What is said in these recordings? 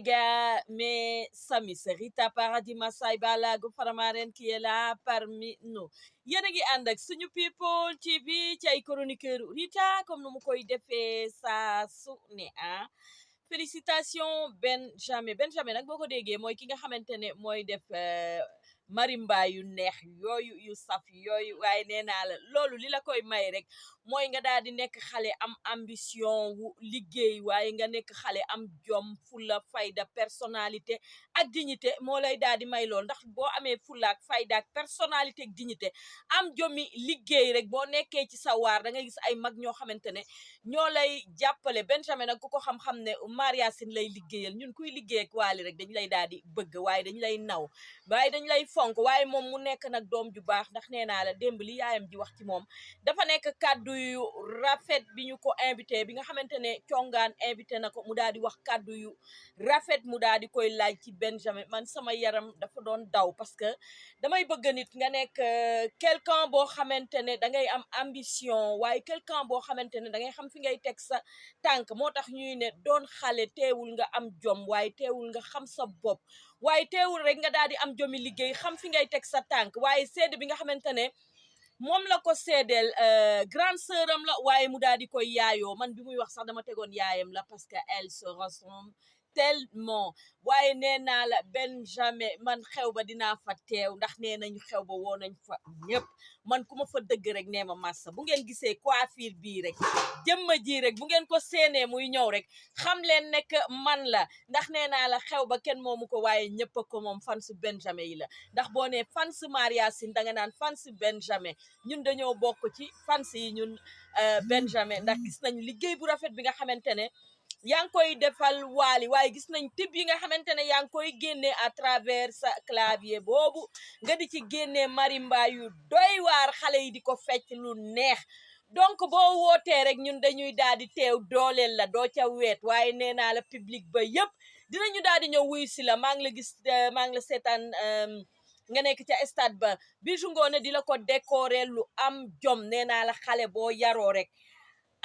gars, mes amis, c'est Rita Paradis Massaye Balago Faramaren qui est là parmi nous. Yéen a ngi ànd ak suñu people TV ci ay chroniqueur Rita comme nu mu koy defee saa su ne félicitations Benjamin nag boo ko déggee mooy ki nga xamante ne mooy def marimba yu neex yooyu yu saf yooyu waaye nee naa la loolu li la koy may rek mooy nga daal di nekk xale am ambition wu liggéey waaye nga nekk xale am jom fulla fayda personnalité ak dignité moo lay daal di may lool ndax boo amee fulla ak fayda ak personnalité ak dignité am jomi liggéey rek boo nekkee ci sa waar da ngay gis ay mag ñoo xamante ne ñoo lay jàppale Benjamin nag ku ko xam-xam ne Maria Sin lay liggéeyal ñun kuy liggéey ak Wally rek dañ lay daal di bëgg waaye dañ lay naw waaye dañ lay fonk waaye moom mu nekk nag doom ju baax ndax nee naa la démb li yaayam ji wax ci moom dafa nekk kàddu yu rafet bi ñu ko invité bi nga xamante ne congaan invité na ko mu daal di wax kàddu yu rafet mu daal di koy laaj ci Benjamin man sama yaram dafa doon daw parce que damay bëgg nit nga nekk quelqu'un boo xamante ne da ngay am ambition waaye quelqu'un boo xamante ne da ngay xam fi ngay teg sa tànk moo tax ñuy ne doon xale teewul nga am jom waaye teewul nga xam sa bopp waaye teewul rek nga daal di am jomi liggéey xam fi ngay teg sa tànk waaye seede bi nga xamante ne moom la ko seedeel grande sœur am la waaye mu daal di koy yaayoo man bi muy wax sax dama tegoon yaayam la parce que elle se ressemble tellement waaye nee naa la Benjamin man xew ba dinaa fa teew ndax nee nañu xew ba woo nañ fa ñëpp man ku ma fa dëgg rek nee ma massa bu ngeen gisee coiffure bii rek jëmma ji rek bu ngeen ko séenee muy ñëw rek xam leen nekk man la ndax nee naa la xew ba kenn moomu ko waaye ñëpp a ko moom fan su Benjamin yi la ndax boo nee fan su Maria Sin danga naan fan su Benjamin ñun dañoo bokk ci fan yi ñun Benjamin ndax gis nañ liggéey bu rafet bi nga xamante ne yaa ngi koy defal Wally waaye gis nañ tib yi nga xamante ne yaa ngi koy génnee à travers sa clavier boobu nga di ci génnee marimba yu doy waar xale yi di ko fecc lu neex donc boo wootee rek ñun dañuy daal di teew dooleel la doo ca weet waaye nee naa la public ba yëpp dinañu daal di ñëw wuyu si la maa ngi la gis maa ngi la seetaan nga nekk ca stade ba Bijou Ngoné di la ko décorer lu am jom nee naa la xale boo yaroo rek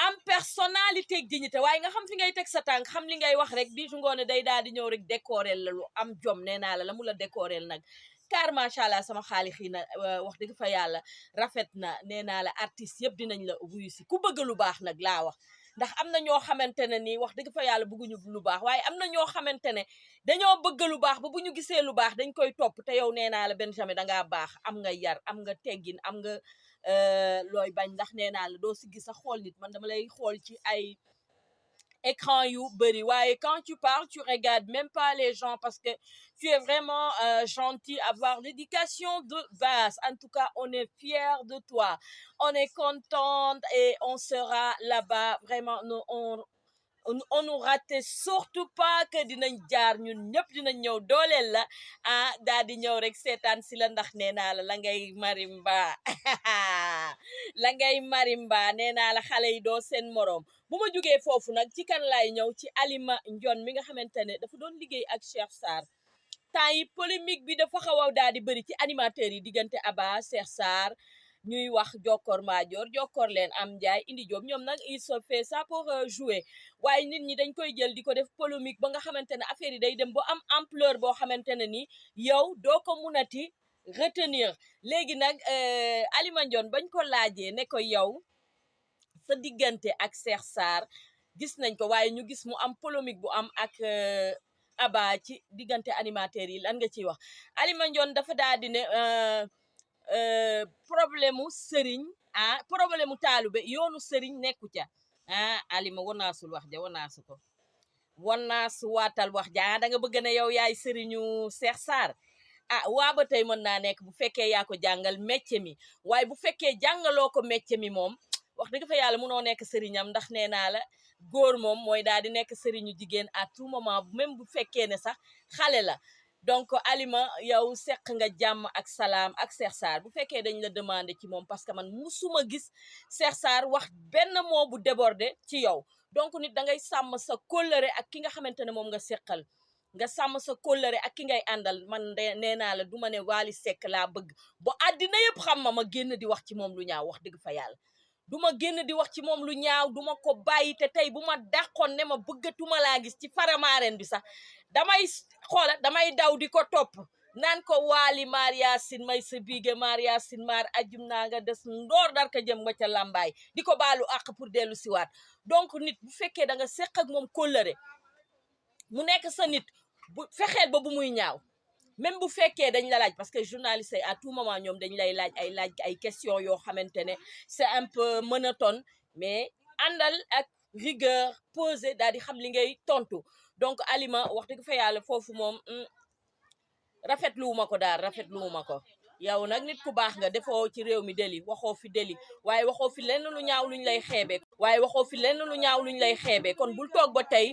am personnalité ak dignité waaye nga xam fi ngay teg sa tànk xam li ngay wax rek Bijou Ngoné day daal di ñëw rek décorer la lu am jom nee naa la mu la décorer nag car macha allah sama xaali xii na wax dëgg fa yàlla rafet na nee naa la artiste yëpp dinañ la wuyu si ku bëgg lu baax nag laa wax ndax am na ñoo xamante ne nii wax dëgg fa yàlla bëgguñu lu baax waaye am na ñoo xamante ne dañoo bëgg lu baax ba bu ñu gisee lu baax dañ koy topp te yow nee naa la Benjamin dangaa baax am nga yar am nga teggin am nga looy bañ ndax nee naa la doo si gis sa xool nit man dama lay xool ci ay écran yu bëri waaye quand tu parles tu regardes même pas les gens parce que tu es vraiment gentil avoir l'éducation de base en tout cas on est fiers de toi on est contente et on sera là-bas vraiment on nous rate surtout pas que dinañ jaar ñun ñëpp dinañ ñëw dooleel la daal di ñëw rek seetaan si la ndax nee naa la ngay marimba la ngay marimba nee naa la xale yi doo seen moroom bu ma jógee foofu nag ci kan laay ñëw ci Alima Ndione mi nga xamante ne dafa doon liggéey ak Cheikh Sarr temps yi polémique bi dafa xaw a daal di bëri ci animateurs yi diggante Abba Cheikh Sarr ñuy wax jokkoor maajoor jokkoor leen am njaay indi joob ñoom nag il se fait ça pour jouer waaye nit ñi dañ koy jël di ko def polémique ba nga xamante ne affaire yi day dem ba am ampleur boo xamante ne ni yow doo ko munati retenir léegi nag Alima Ndione bañ ko laajee ne ko yow sa diggante ak Cheikh Sarr gis nañ ko waaye ñu gis mu am polémique bu am ak Abba ci diggante animateurs yi lan nga ciy wax Alima Ndione dafa daal di ne problème mu sëriñ problème mu taalube yoonu sëriñ nekku ca Alima wanaasul wax ja wanaasu ko wanaasu waatal wax ja da nga bëgg ne yow yaay sëriñu Cheikh Sarr waa ba tey mën naa nekk bu fekkee yaa ko jàngal métier mi waaye bu fekkee jàngaloo ko métier mi moom wax dëgg fa yàlla munoo nekk sëriñam ndax nee naa la góor moom mooy daal di nekk sëriñu jigéen à tout moment même bu fekkee ne sax xale la donc Alima yow seq nga jàmm ak salaam ak Cheikh Sarr bu fekkee dañ la demandé ci moom parce que man musuma gis Cheikh Sarr wax benn mot bu débordé ci yow donc nit da ngay sàmm sa kóllëre ak ki nga xamante ne moom nga seqal nga sàmm sa kóllëre ak ki ngay àndal man de nee naa la du ma ne Wally Seck laa bëgg ba àddina yëpp xam ma génn di wax ci moom lu ñaaw wax dëgg fa yàlla du ma génn di wax ci moom lu ñaaw du ma ko bàyyi te tey bu ma dàqoon ne ma bëggatuma laa gis ci Faramareen bi sax damay daw di ko topp naan ko waali Maria Sin may sa biige Maria Sin maar ajum naa nga des ndoor dar ka jëm nga ca làmbaay di ko baalu àq pour dellu siwaat donc nit bu fekkee da nga seq ak moom kóllëre mu nekk sa nit bu fexeel ba bu muy ñaaw même bu fekkee dañ la laaj parce que journaliste yi à tout moment ñoom dañ lay laaj ay questions yoo xamante ne c'est un peu monotone mais àndal ak rigueur posé daal di xam li ngay tontu donc Alima wax dëgg fa yàlla foofu moom rafetluwuma ko daal rafetluwuma ko yow nag nit ku baax nga defoo ci réew mi deli waxoo fi deli waaye waxoo fi lenn lu ñaaw luñ lay xeebee kon bul toog ba tey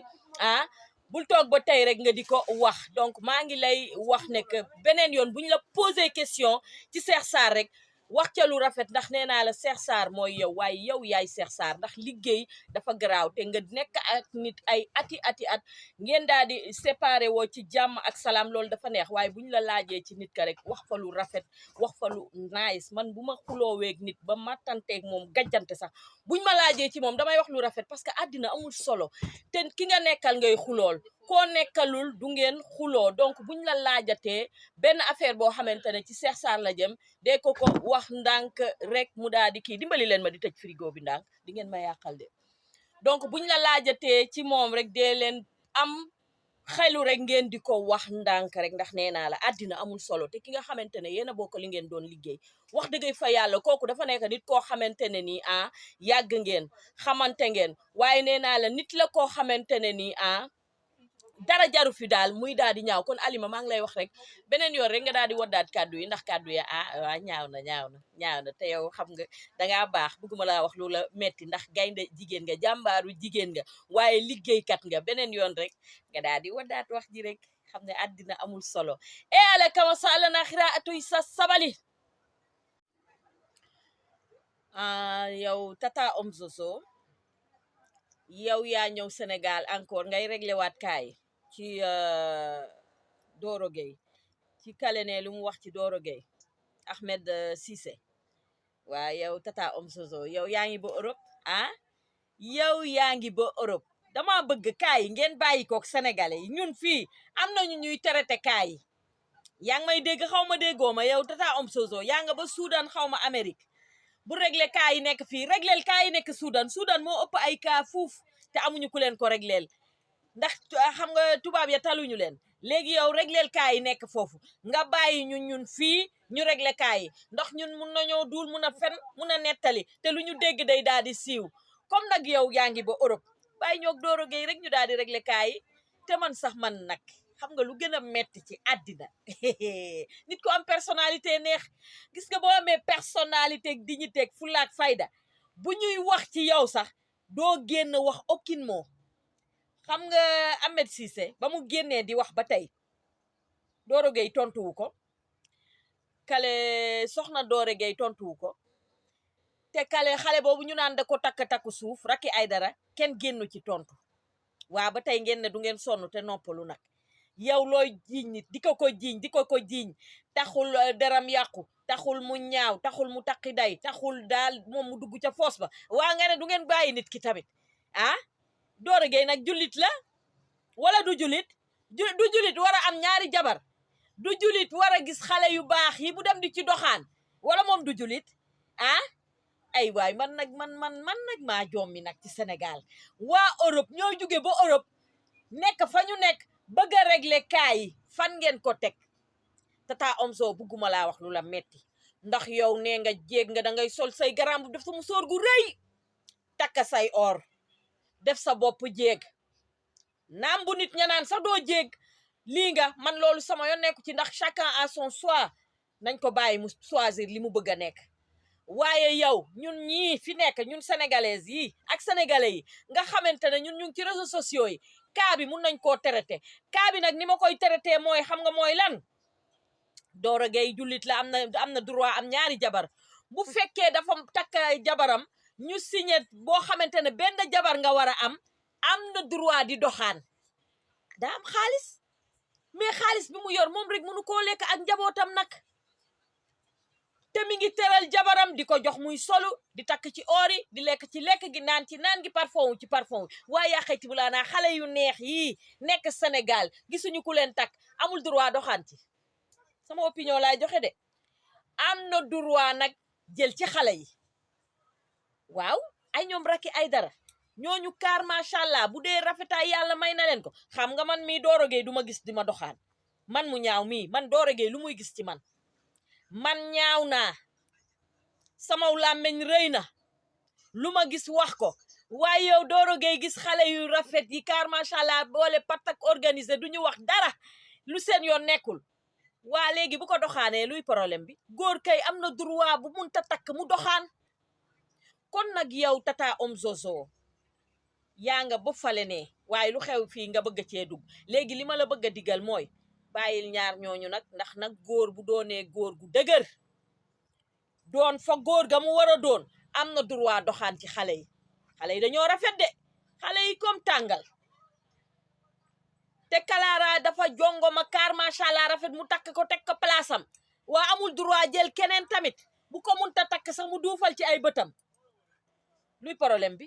bul toog ba tey rek nga di ko wax donc maa ngi lay wax ne que beneen yoon bu ñu la posé question ci Cheikh Sarr rek wax ca lu rafet ndax nee naa la Cheikh Sarr mooy yow waaye yow yaay Cheikh Sarr ndax liggéey dafa garaaw te nga nekk ak nit ay ati at ngeen daal di séparé woo ci jàmm ak salaam loolu dafa neex waaye bu ñu la laajee ci nit ka rek wax fa lu rafet wax fa lu nice man bu ma xulooweeg nit ba mattanteeg moom gàjjante sax buñ ma laajee ci moom damay wax lu rafet parce que àddina amul solo te ki nga nekkal ngay xulool koo nekkalul du ngeen xuloo donc buñ la laajatee benn affaire boo xamante ne ci Cheikh Sarr la jëm dee ko wax ndànk rek mu daal di kii dimbali leen ma di tëj frigo bi ndànk di ngeen ma yàqal de donc buñ la laajatee ci moom rek dee leen am xelu rek ngeen di ko wax ndànk rek ndax nee naa la àddina amul solo te ki nga xamante ne yéen a bokk li ngeen doon liggéey wax dëgg fa yàlla kooku dafa nekk nit koo xamante ne nii yàgg ngeen xamante ngeen waaye nee naa la nit la koo xamante ne nii dara jaru fi daal muy daal di ñaaw kon Alima maa ngi lay wax rek beneen yoon rek nga daal di waddaat kàddu yi ndax kàddu yi waa ñaaw na te yow xam nga dangaa baax bëgguma laa wax lu la metti ndax gaynde jigéen nga jàmbaaru jigéen nga waaye liggéeykat nga beneen yoon rek nga daal di waddaat wax ji rek xam ne àddina amul solo ala kama sala na xiraatuy sa sabali yow Tata Omzozo yow yaa ñëw Sénégal encore ngay réglé waat kaay ci Doro Gueye ci kalene lu mu wax ci Doro Gueye Ahmed Cissé waaw yow Tata Omzozo yow yaa ngi ba Europe yow yaa ngi ba Europe dama bëgg kaay ngeen bàyyi kook sénégalais yi ñun fii am nañu ñuy traité kaay yaa ngi may dégg xaw ma déggoo ma yow Tata Omzozo yaa nga ba Soudan xaw ma Amérique bu réglé kaay yi nekk fii régleel kaay yi nekk Soudan moo ëpp ay cas fuuf te amuñu ku leen ko régleel ndax xam nga tubaab ya taluñu leen léegi yow régleel kaay yi nekk foofu nga bàyyi ñun fii ñu réglé kaay yi ndax ñun mun nañoo duul mun a fen mun a nettali te lu ñu dégg day daal di siiw comme nag yow yaa ngi ba Europe bàyyi ñoog Doro Gueye rek ñu daal di réglé kaay yi te man sax man nag xam nga lu gën a metti ci àddina nit ko am personnalité neex gis nga boo amee personnalité ak dignité ak fulla ak fayda bu ñuy wax ci yow sax doo génn wax aucun mot xam nga Ahmed Cissé ba mu génnee di wax ba tey Doro Gueye tontuwu ko kale soxna Doro Gueye tontuwu ko te kale xale boobu ñu naan da ko takku suuf Racky Aïdara kenn génnu ci tontu waa ba tey ngeen ne du ngeen sonn te noppalu nag yow looy jiiñ nit di ko jiiñ taxul deram yàqu taxul mu ñaaw taxul mu taqi day taxul daal moom mu dugg ca foos ba waa nga ne du ngeen bàyyi nit ki tamit Doro Gueye nag jullit la wala du jullit du jullit war a am ñaari jabar du jullit war a gis xale yu baax yi bu dem di ci doxaan wala moom du jullit ay waay man nag maa jommi nag ci Sénégal waa Europe ñoo jóge ba Europe nekk fa ñu nekk bëgg a régler kaay yi fan ngeen ko teg Tata Omzo bugguma laa wax lu la metti ndax yow nee nga jéeg nga dangay sol say garam bu def sa musóor gu rëy takka say or def sa bopp jéeg naam bu nit ña naan sax doo jéeg lii nga man loolu sama yoon nekku ci ndax chacun a son choix nañ ko bàyyi mu choisir li mu bëgg a nekk waaye yow ñun ñii fi nekk ñun sénégalaises yi ak sénégalais yi nga xamante ne ñun ñu ngi ci réseaux sociaux yi kaa bi mun nañ koo traité kaa bi nag ni ma koy traité mooy xam nga mooy lan Doro Gueye jullit la am na droit am ñaari jabar bu fekkee dafa takk jabaram ñu signé boo xamante ne benn jabar nga war a am na droit di doxaan daa am xaalis mais xaalis bi mu yor moom rek mënu koo lekk ak njabootam nag te mi ngi teral jabaram di ko jox muy solu di takk ci oori di lekk ci lekk gi naan ci naan gi parfum ci parfum waaye yaa xayti bu laa naa xale yu neex yii nekk Sénégal gisuñu ku leen takk amul droit doxaan ci sama opinion laay joxe de am na droit nag jël ci xale yi waaw ay ñoom Racky Aïdara ñooñu kaar macha allah bu dee rafetaay yàlla may na leen ko xam nga man mii Doro Gueye du ma gis di ma doxaan man mu ñaaw mii man Doro Gueye lu muy gis ci man ñaaw naa samaw làmmeñ rëy na lu ma gis wax ko waaye yow Doro Gueye gis xale yu rafet yi kaar macha allah boole patak organisé du ñu wax dara lu seen yoon nekkul waa léegi bu ko doxaanee luy problème bi góor kay am na droit bu munta takk mu doxaan kon nag yow Tata Omzozo yaa nga ba fale ne waaye lu xew fii nga bëgg cee dugg léegi li ma la bëgg a digal mooy bàyyil ñaar ñooñu nag ndax nag góor bu doonee góor gu dëgër doon fa góor ga mu war a doon am na droit doxaan ci xale yi dañoo rafet de xale yi comme tàngal te Clara dafa jongoma kaar macha allah rafet mu takk ko teg ko place am waa amul droit jël keneen tamit bu ko munta takk sax mu duufal ci ay bëtam luy problème bi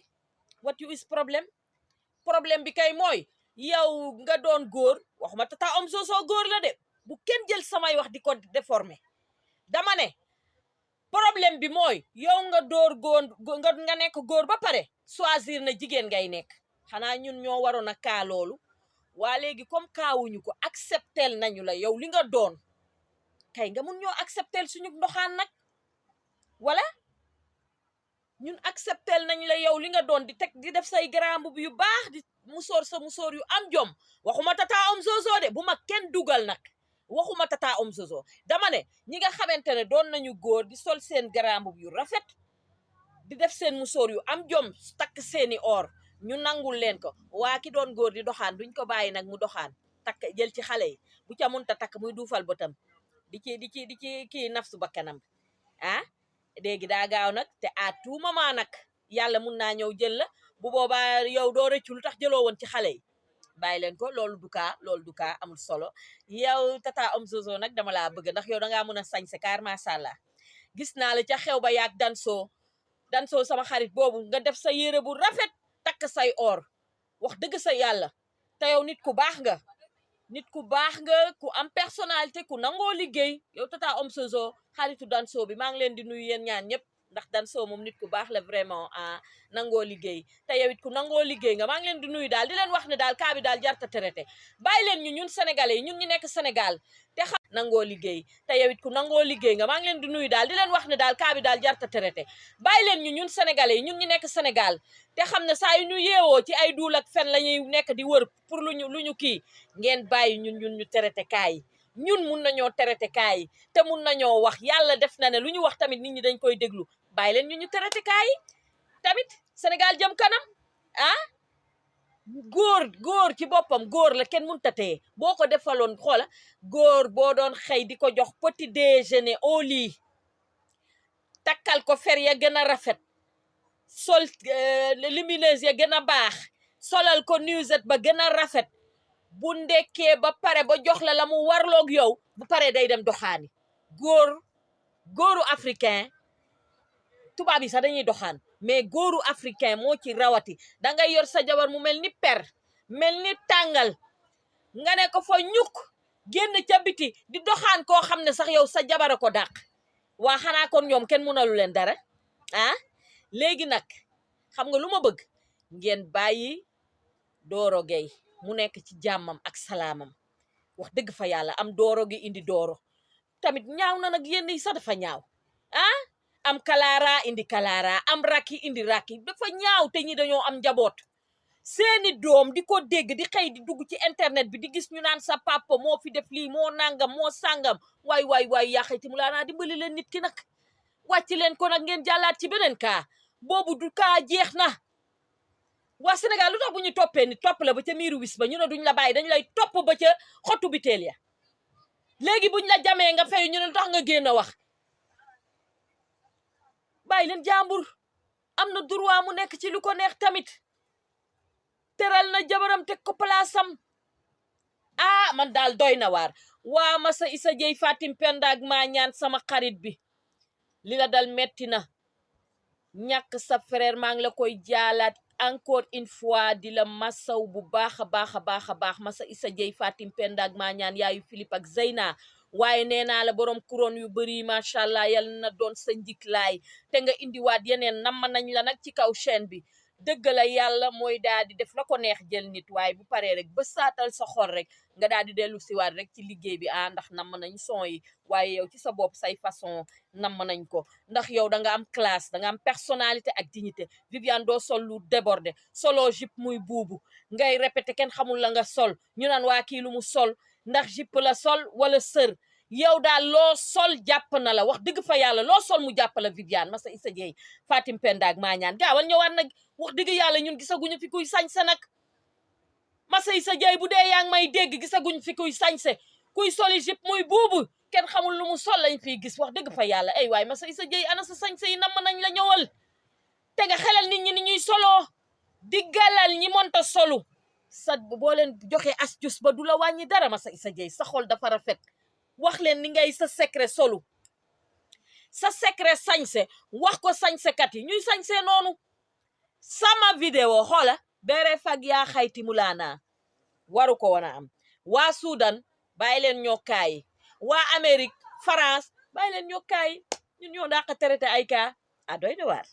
what you is problème bi kay mooy yow nga doon góor waxuma Tata Omzozo góor la de bu kenn jël samay wax di ko déformer dama ne problème bi mooy yow nga door góor nga nekk góor ba pare choisir na jigéen ngay nekk xanaa ñun ñoo waroon a kaa loolu waa léegi comme kaawuñu ko acceptel nañu la yow li nga doon kay nga mun ñoo acceptel suñu ndoxaan nag wala ñun acceptel nañ la yow li nga doon di teg di def say grand mbubb yu baax di musóor sa musóor yu am jom waxuma Tata Omzozo de bu ma kenn dugal nag waxuma Tata Omzozo dama ne ñi nga xamante ne doon nañu góor di sol seen grand mbubb yu rafet di def seen musóor yu am jom takk seeni or ñu nangul leen ko waa ki doon góor di doxaan duñ ko bàyyi nag mu doxaan takk jël ci xale yi bu ca munta takk muy duufal bëtam di ci kii nafsu bakkanam ah léegi daa gaaw nag te à tout moment nag yàlla mun naa ñëw jël la bu boobaa yow doo rëccu lu tax jëloo woon ci xale yi bàyyi leen ko loolu du kaa amul solo yow Tata Omzozo nag dama laa bëgg ndax yow dangaa mën a sañse kaar masàllaa gis naa la ca xew ba yaag dansoo sama xarit boobu nga def sa yére bu rafet takk say or wax dëgg sa yàlla te yow nit ku baax nga ku am personnalité ku nangoo liggéey yow Tata Omzozo xaritu Danso bi maa ngi leen di nuyu yéen ñaan ñëpp ndax Danso moom nit ku baax la vraiment nangoo liggéey te yow it ku nangoo liggéey nga maa ngi leen di nuyu daal di leen wax ne daal kaa bi daal jarta traité bàyyi leen ñun sénégalais yi ñun ñu nekk Sénégal te xam nangoo liggéey te yow it ku nangoo liggéey nga maa ngi leen di nuyu daal di leen wax ne daal kaa bi daal jarta traité bàyyi leen ñun sénégalais yi ñun ñu nekk Sénégal te xam ne saa yu ñu yeewoo ci ay duul ak fen la ñuy nekk di wër pour lu ñu kii ngeen bàyyi ñun ñu traité kaa yi ñun mun nañoo traité kaa yi te mun nañoo wax yàlla def na ne lu ñu wax tamit nit ñi dañ koy déglu bàyyi leen ñu traité kaa yi tamit Sénégal jëm kanam góor ci boppam góor la kenn mënut a téye boo ko defaloon xoola góor boo doon xëy di ko jox petit déjeuner au lit takkal ko fer ya gën a rafet sol lumineuse ya gën a baax solal ko nuisette ba gën a rafet bu ndekkee ba pare ba jox la mu warloog yow bu pare day dem doxaani góoru africain tubaab yi sax dañuy doxaan mais góoru africain moo ci rawati dangay yor sa jabar mu mel ni per mel ni tàngal nga ne ko fa ñukk génn ca biti di doxaan koo xam ne sax yow sa jabara ko dàq waa xanaa kon ñoom kenn mënalu leen dara léegi nag xam nga lu ma bëgg ngeen bàyyi Doro Gueye mu nekk ci jàmmam ak salaamam wax dëgg fa yàlla am Doro gi indi Doro tamit ñaaw na nag yéen yi sax dafa ñaaw am Clara indi Clara am Racky indi Racky dafa ñaaw te ñi dañoo am njaboot seeni doom di ko dégg di xëy di dugg ci internet bi di gis ñu naan sa papa moo fi def lii moo nangam moo sàngam waay yaa xayti mu laa naa dimbali leen nit ki nag wàcc leen ko nag ngeen jàllaat ci beneen kaa boobu du kaa jeex na waa Sénégal lu tax bu ñu toppee nit topp la ba ca miiru wis ba ñu ne duñ la bàyyi dañu lay topp ba ca xottu biteel ya léegi buñ la jamee nga fay ñu ne lu tax nga génn a wax bàyyi leen jàmbur am na droit mu nekk ci lu ko neex tamit teral na jabaram teg ko palaasam man daal doy na waar waa masa isa jëy Fatim Penda ak maa ñaan sama xarit bi li la dal metti na ñàkk sa frère maa ngi la koy jaalaat encore une fois di la masaw bu baax a baax a baax a baax masa Issa Dieye Fatim Penda ak maa ñaan yaayu Philippe ak Zeyna waaye nee naa la borom couronne yu bëri macha allah yal na doon sa njiklaay te nga indiwaat yeneen namm nañ la nag ci kaw chaîne bi dëgg la yàlla mooy daal di def la ko neex jël nit waaye bu paree rek ba saatal sa xol rek nga daal di dellu siwaat rek ci liggéey bi ndax namm nañ son yi waaye yow ci sa bopp say façon namm nañ ko ndax yow da nga am classe da nga am personnalité ak dignité Viviane doo sol lu débordé solo jupe muy buubu ngay répété kenn xamul la nga sol ñu naan waa kii lu mu sol ndax jupe la sol wala sër yow daal loo sol jàpp na la wax dëgg fa yàlla loo sol mu jàpp la Viviane masa Issa Dieye Fatim Penda ak maa ñaan gaawal ñëwaat nag wax dëgg yàlla ñun gisaguñu fi kuy sañse nag masa Issa Dieye bu dee yaa ngi may dégg gisaguñu fi kuy sañse kuy soli jupe muy buubu kenn xamul lu mu sol lañ fiy gis wax dëgg fa yàlla ay waay masa Issa Dieye ana sa sañse yi namm nañ la ñëwal te nga xelal nit ñi ni ñuy soloo diggalal ñi monta solu sa boo leen joxee astuce ba du la wàññi dara masa Issa Dieye sa xol dafa rafet wax leen ni ngay sa secret solu sa secret sañse wax ko sañsekat yi ñuy sañse noonu sama vidéo xoola bere fag yaa xayti mu laana waru ko wana am waa Soudan bàyyi leen ñoo kaay waa Amérique France bàyyi leen ñoo kaay ñun ñoo dàq traité ay cas doy de waar